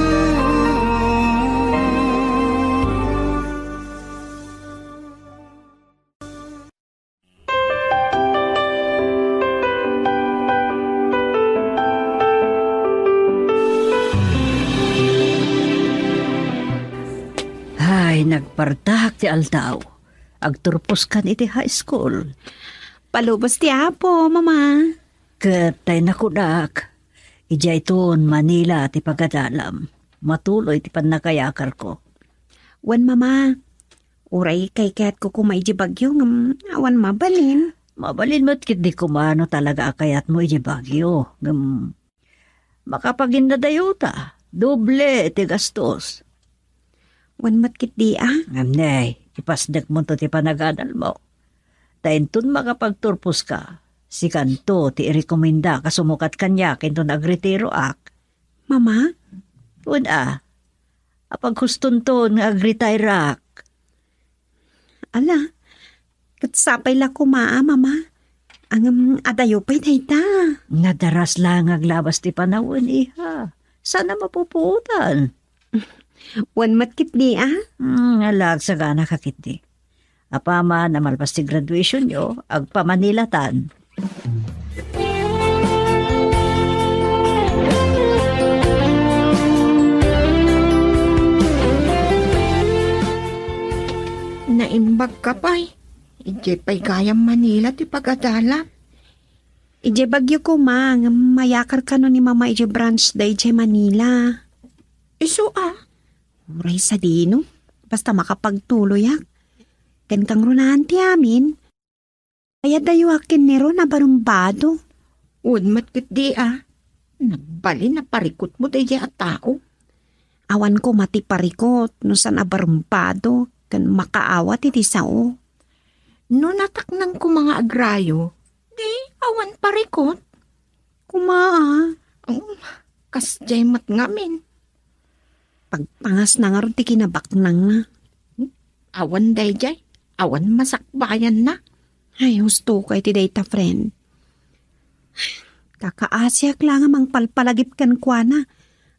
Ay, nagpartak ti aldaw. Agturposkan iti high school. Palubos ti Apo, Mama. Ket tay nakunak, idiayton Manila ti pagadalam. Matuloy ti pannakayakarko. Wen, Mama, uray kaykayatko koma idiay Baguio ngem awan mabalin. Mabalin met ketdi koma no talaga a kayatmo idiay Baguio. Ngem makapaginnadayota, doble ti gastos. Wen met ketdi a? Ngem ne, ipasnekmonto ti panagadalmo. Ta inton makapagturposka, sikanto ti irekomendaka sumukat kaniak inton agretiroak. Mama? Wen a, apaghustonton nga agretireak. Ala, ket sapay la koma a, Mama. Ngem adayo pay dayta. Nadaras la nga aglabas ti panawen, iha. Saan a mapupuotan. Wen met ketdi a? Hmm, ala, agsagana ka ketdi. Apaman a malpas ti graduationyo, agpamanilatan. Naimbagka pay. Idiay pay gayam Manila ti pagadalam. Idiay Baguio koma, ngem mayakar kano ni Mama idiay branch da idiay Manila. Isu a? Uray sadino, basta makapagtuloyak. Ken kangrunaan ti amin. Ay, adayoak ken ni Ron a barumbado. Wen met ketdi a. Nagbalin a parikutmo daydiay a tao. Awan koma ti parikut no saan a barumbado ken makaawat iti sao. No nataknang koma nga agrayo, di awan parikut. Koma a. Um, kasdiay met ngamin. Pagpangasna ngarud ti kinabaknangna. Awan daydiay, awan masakbayanna. Ay, husto ka iti dayta, friend. Kakaasiak la nga mangpalpalagip kenkuana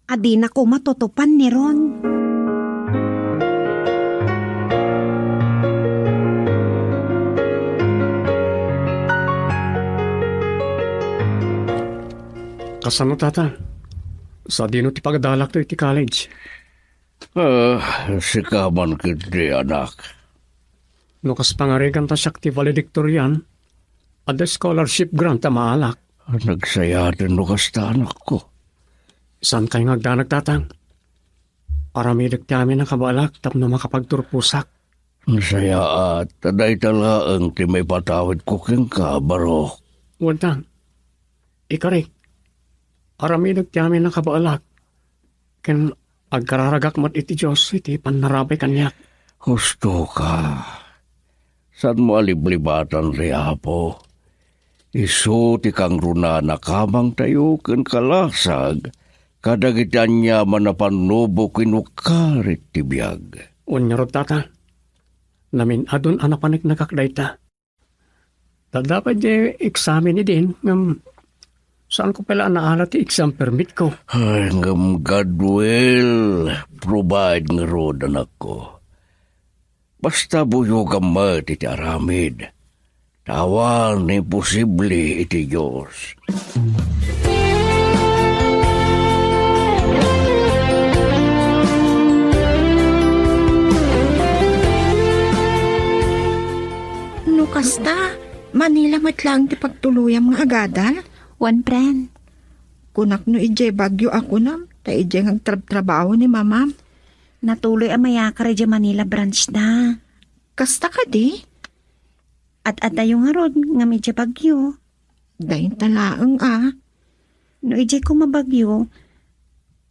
a dina koma tutupan ni Ron. Kasano, Tata? Sadino ti pagadalakto iti college? Ah, sika man ketdi, anak. No kas pangariganta siak ti valedictorian, adda scholarship grant a maalak. Nagsayaten no kasta, anakko. Saankay nga agdanag, Tata? Aramidek ti amin a kabaelak tapno makapagturposak. Nasayaat, ta dayta laeng ti maipatawidko kenka, barok. Wen ta, ikarik, aramidek ti amin a kabaelak, ken agkararagak met iti Dios iti pannarabay kaniak. Husto ka. Saanmo a liblibatan ti Apo. Isu ti kangrunaan a kabangtayo ken kalasag kadagiti aniaman a pannubo ken ukkarit ti biag. Wen ngarud, Tata, namin-adun a napaneknekak dayta. Adda pay diay eksamen idin, ngem Saanko pay la a naala ti exam permit ko. Ay, ngem God will provide ngarud, anakko. Basta buyogam met iti aramid. Ta awan imposible iti Dios. No kasta, Manila met laeng ti pagtuloyam nga agadal? Wen, friend. Kunak no idiay Baguio a kunam, ta idiay nga agtrabtrabaho ni mamam. Natuloy a mayakar idiay Manila branch da. Kasta kadi? Ad-adayo ngarud ngem idiay Baguio. Dayta laeng a. No idiay koma Baguio,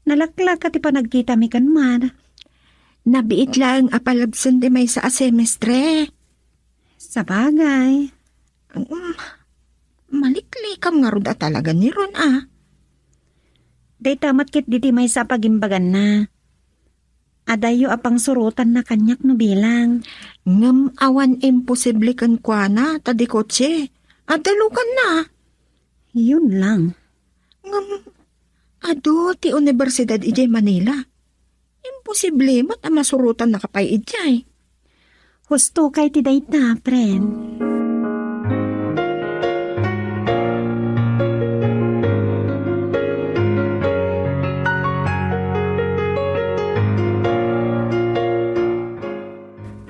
nalaklaka ti panagkitami ken Mar. Nabiit laeng a palabsen ti maysa a semestre. Sabagay. Um, maliklikam ngarud a talaga ni Ron a. Dayta met ket diti maysa a pagimbaganna. Adayo a pangsurotanna kaniak no bilang. Ngem awan imposible kenkuana ta di kotse. Adda lukanna. Yun lang. Ngem adu ti universidad idiay Manila. Imposible met a masurotannaka pay idiay. Husto kay ti dayta, friend.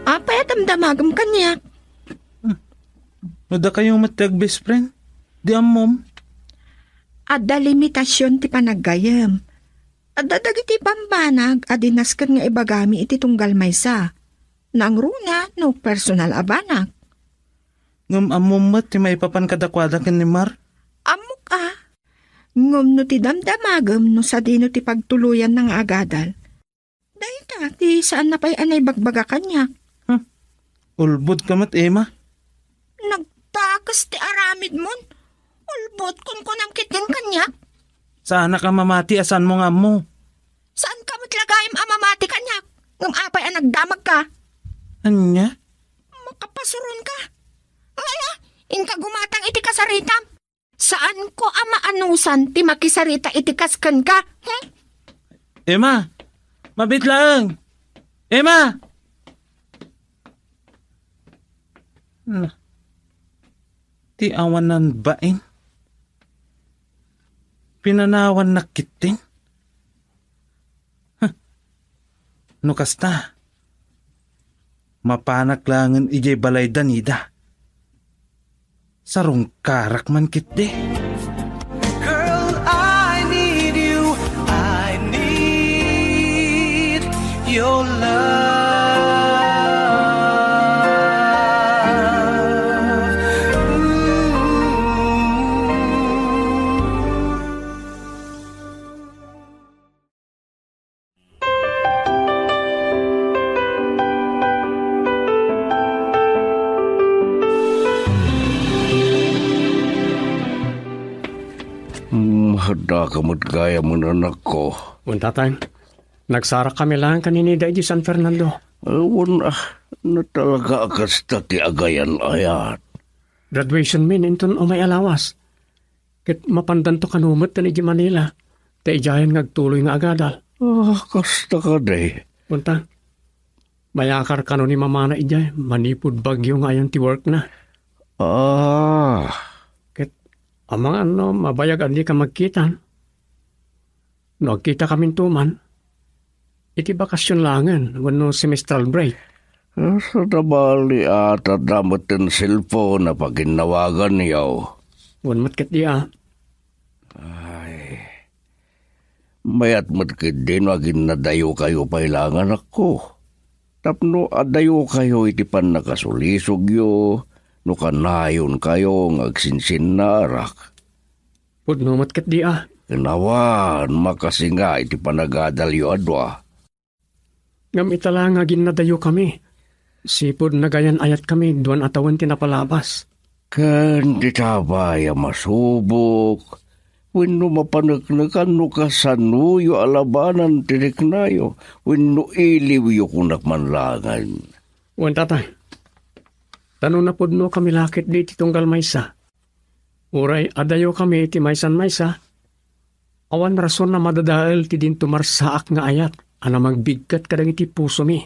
Apay a damdamagem kaniak? No dakayo met ti agbest friend, di ammom? Adda limitasion ti panaggayem. Adda dagiti bambanag a di nasken nga ibagami iti tunggal maysa. Nangruna no personal a banag. Ngem ammom met ti maipapan kadakuada ken ni Mar? Ammok a. Ngem no ti damdamagem no sadino ti pagtuloyanna nga agadal, dayta ti saanna pay a naibagbaga kaniak. Hmm. Ulbodka met, Emma. Nagdakes ti aramidmon. Ulbod kunkunam ketdin kaniak. Saanak a mamati a saanmo nga ammo. Saanka met la gayam a mamati kaniak. Ngem apay a nagdamagka? Ania? Makapasuronka. Ala, inka gumatang iti kasaritam. Saanko a maanusan ti makisarita iti kas kenka, hmm? Emma! Mabiit laeng! Emma! Na, ti awanan bain? Pinanawannak ketdin? Huh. No kasta, mapanak laengen idiay balay da Nida. Sarungkarak man ketdi. Girl, I need you. I need your love. Ooh. Hmm, adda ka met gayam, anakko. Wen, tatay. Nagsarakkami laeng ken ni Nida idiay San Fernando. Wen, ah, natalaga a kasta ti agayan-ayat. Graduation mi inton umay a lawas. Ket mapandanto kano met ken idiay Manila, ta idiayen nga agtuloy nga agadal. Ah, kasta kadi? Kunta, mayakar kano ni mamana idiay manipud Baguio nga ayan ti workna. Ah. Ket amangan no mabayag a dika magkitan. No agkitakaminto man, iti bakasyon laengen wenno semestral break. Saan a bali a adda met ti cellphone a paginnawaganyo. Wen met ketdi a. Ay, mayat met ketdi no aginnadayokayo pay laeng, anakko. Tapno adayokayo iti pannakasulisogyo no kanayonkayo nga agsinsinnarak. Pudno met ketdi a. Ken awan makasinga iti panagadalyo a dua. Ngem ita la nga aginnadayokami, sipud nagayan-ayatkami dua a tawen ti napalabas. Ken dita bay a masubok wenno mapaneknekan no kasanoyo a labanan ti riknayo wenno iliwyo kunak man laengen. Wen, tatay. Ta no napudnokami la ketdi iti tunggal maysa, Uray adayokami iti maysa-maysa, awan rason a madadael ti dinto marsaak nga ayat a namangbiggat kadagiti pusomi.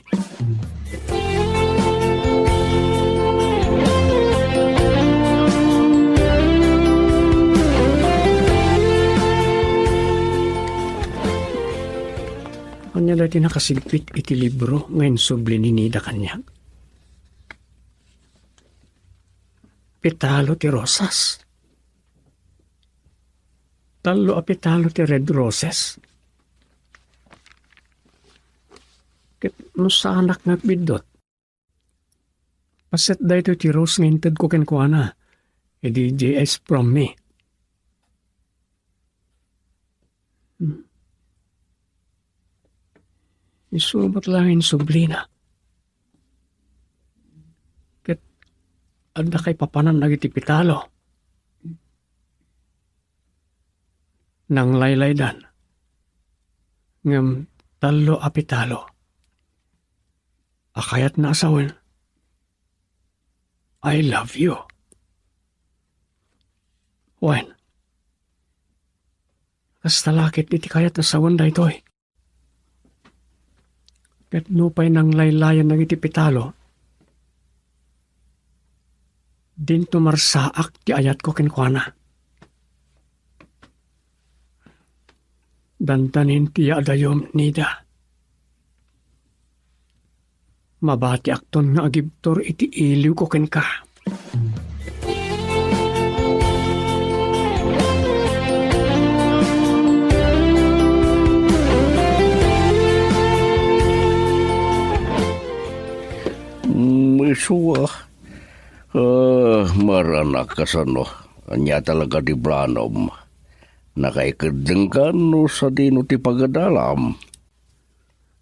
Ania daytoy nakasigpit iti libro nga insubli ni Nida kaniak? Petalo ti rosas. Tallo a petalo ti red roses. Ket no saanak nga agbiddut, paset daytoy ti rose nga intedko kenkuana idi J S prom mi. Hmm. Isu met laeng sublina. Ket adda kaipapanan dagiti petalo. Nanglaylaydan. Ngem tallo a petalo a kayatna a sawen, "I love you." Wen, kasta la ket iti kayat a sawen daytoy. Ket nupay nanglaylayan dagiti petalo, dinto marsaak ti ayatko kenkuana. Dandanin ti yaadayom, Nida. Mabatiakton nga agibtur iti iliwko kenka. Mm, isu a. Ah, maranak kasano? Ania talaga ti planom? Nakaikeddengkan no sadino ti pagadalam?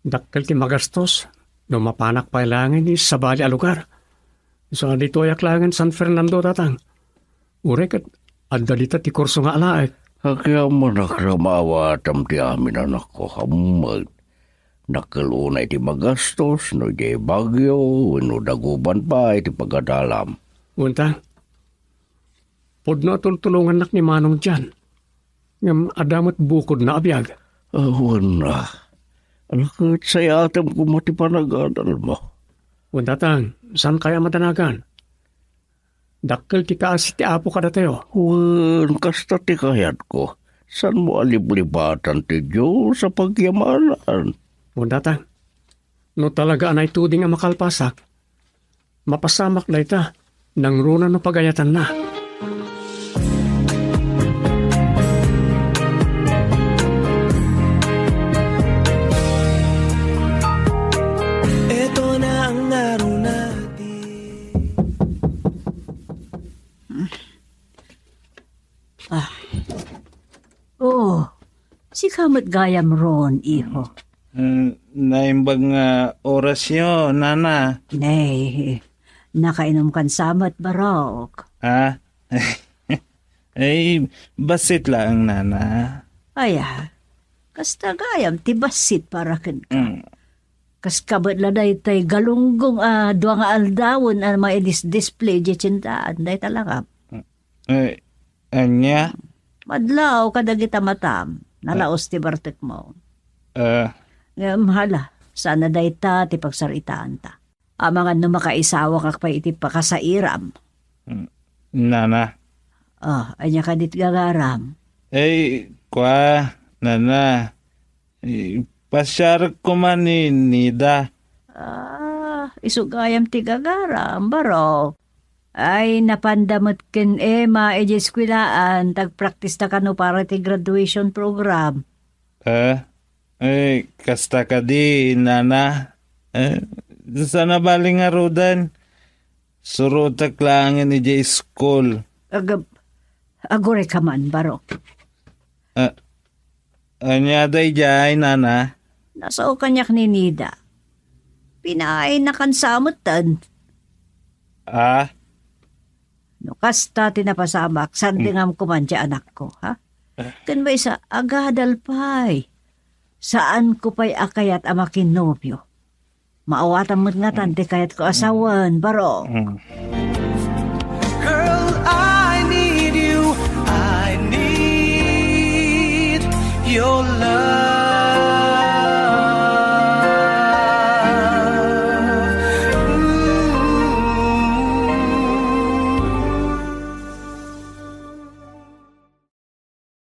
Dakkel ti magastos no mapanak pay laengen iti sabali a lugar. Isu a ditoyak laengen San Fernando, Tatang. Uray ket adda dita ti kurso nga alaek. Agyamanak a maawatam ti amin, anakko, ammo met. Dakkel unay ti magastos no idiay Baguio wenno Dagupan pay ti pagadalam. Wen, Tang. Pudno a tultulongannak ni Manong diay. Ngem adda met bukodna a biag. Awan a. Ala ket sayatem koma ti panagadalmo. Wen, Tatang, saan kaya a madanagan? Dakkel ti kaasi ti Apo kadatayo. Wen, kasta ti kayatko. Saanmo a liblibatan ti Dios a pagyamanan? Wen, Tatang, no talaga a naituding a makalpasak, mapasamak dayta, nangruna no pagayatanna. Eto na ang ngaruna di. Ah. Oh, sika met gayam Ron, iho. Mm, naimbag nga orasyo, nana. Nay, nakainom kan sa met, barok. Ah? Ay, bassit laeng, nana. Aya, kasta gayam ti bassit para kenka. Mm. Kas kabet la daytay galunggong a dua nga aldawen a maidis-display di tiendaan, dayta langam. Eh, ania? Madlaw kadagita matam, nalaos ti bartekmo. Eh. Ngem hala, saan a dayta ti pagsaritaanta. Amangan no makaisawakak pay iti pakasairam. Mm, nana. Oh, ania kadit gagaram? Eh, kua, nana. Eh, pasiarek koma ni Nida. Ah, isu gayam ti gagaram, barok. Ay, napanda met ken Emma idiay eskuelaan, tagpraktista kano para ti graduation program. Eh, eh, kasta kadi, nana? Eh, saan a bali ngaruden? Surotek laengen idiay school. Ag-, agurayka man, barok. Ah, ania daydiay, nana? Nasao kaniak ni Nida. Pinaaynakan sa metten. Ah? No kasta ti napasamak, sandingam koma ti anakko, ha? Ken maysa, agadal pay. Saanko pay a kayat a makinnobio. Maawatam met ngatan ti kayatko a sawen, barok. Mm. Girl, I need you. Love.